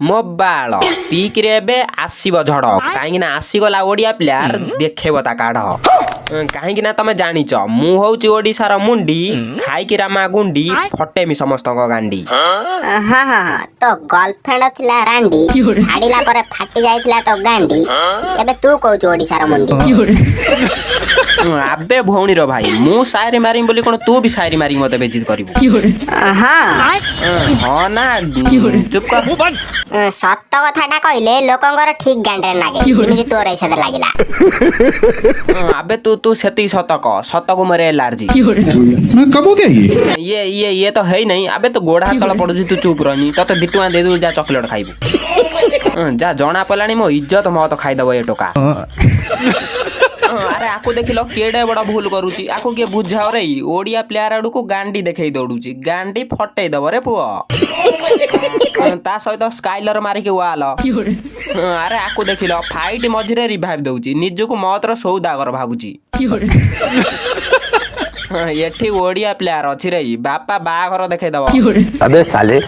ମୋ ବାଳ ପିକରେ ଏବେ ଆସିବ ଝଡ଼, କାହିଁକି ନା ଆସିଗଲା ଓଡ଼ିଆ ପ୍ଲେୟାର, ଦେଖେଇବ ତା କାଢ। କାହିଁକି ନା ତମେ ଜାଣିଛ, ମୁଁ ହଉଛି ଓଡ଼ିଶାର ମୁଣ୍ଡି, ଖାଇକି ରାମା ଗୁଣ୍ଡି, ଫଟେମି ସମସ୍ତଙ୍କ ଗାଣ୍ଡି। ହଁ ହଁ ହଁ ତୋ ଗର୍ଲଫ୍ରେଣ୍ଡ ଥିଲା ରାଣ୍ଡି, ଛାଡିଲା ପରେ ଫାଟି ଯାଇଥିଲା ତୋ ଗାଣ୍ଡି, ଏବେ ତୁ କହୁଛୁ ଓଡ଼ିଶାର ମୁଣ୍ଡି। ଆବେ ଭଉଣୀର ଭାଇ, ମୁଁ ସାଇରି ମାରିବି ବୋଲି କଣ ତୁ ବି ସାଇରି ମାରିକି ମତେ ବେଜିତ କରିବୁ? ହଁ। ହଁ ନା, ଚୁପ୍ କର। ସତ କଥାଟା କହିଲେ ଲୋକଙ୍କର ଠିକ ଗାଣ୍ଡରେ ଲାଗେ, ଯେମିତି ତୋର ଏଇ ସାଥେ ଲାଗିଲା। ଆବେ ତୁ ତୁ ସେତିକି ସତ କହ, ସତକୁ ମୋର ଏଲାର୍ଜି। मैं कब हो गया ये? ଇଏ ଇଏ ଇଏ ତ ହେଇନାହିଁ। ଆବେ ତୁ ଗୋଡ ହାତ ତଳେ ପଡୁଛି, ତୁ ଚୁପ୍ ରହନି। ତତେ 2 ଟଙ୍କା ଦେଇଦେବୁ, ଯା ଚକୋଲେଟ ଖାଇବୁ। ଯା ଜଣା ପଡ଼ିଲାଣି, ମୋ ଇଜ୍ଜତ ମହତ ଖାଇଦବ ଏ ଟୋକା। ଆରେ ଆକୁ ଦେଖିଲ, କେଡେ ବଡ ଭୁଲ କରୁଛି। ଆକୁ କିଏ ବୁଝାଅ ରେ। ଓଡିଆ ପ୍ଲେୟାର ଆଡକୁ ଗାଣ୍ଡି ଦେଖେଇ ଦୌଡୁଛି, ଗାଣ୍ଡି ଫଟେଇ ଦବ ରେ ପୁଅ। ତା ସହିତ ସ୍କାଇଲର ମାରିକି ୱାଲ। ଆରେ ଆକୁ ଦେଖିଲ, ଫାଇଟ୍ ମଝିରେ ରିଭାଇଭ୍ ଦଉଛି, ନିଜକୁ ମତର ସୌଦାଗର ଭାବୁଛି। ଏଠି ଓଡିଆ ପ୍ଲେୟାର ଅଛି ରେ, ବାପା ବାହାଘର ଦେଖେଇଦବ। अबे साले।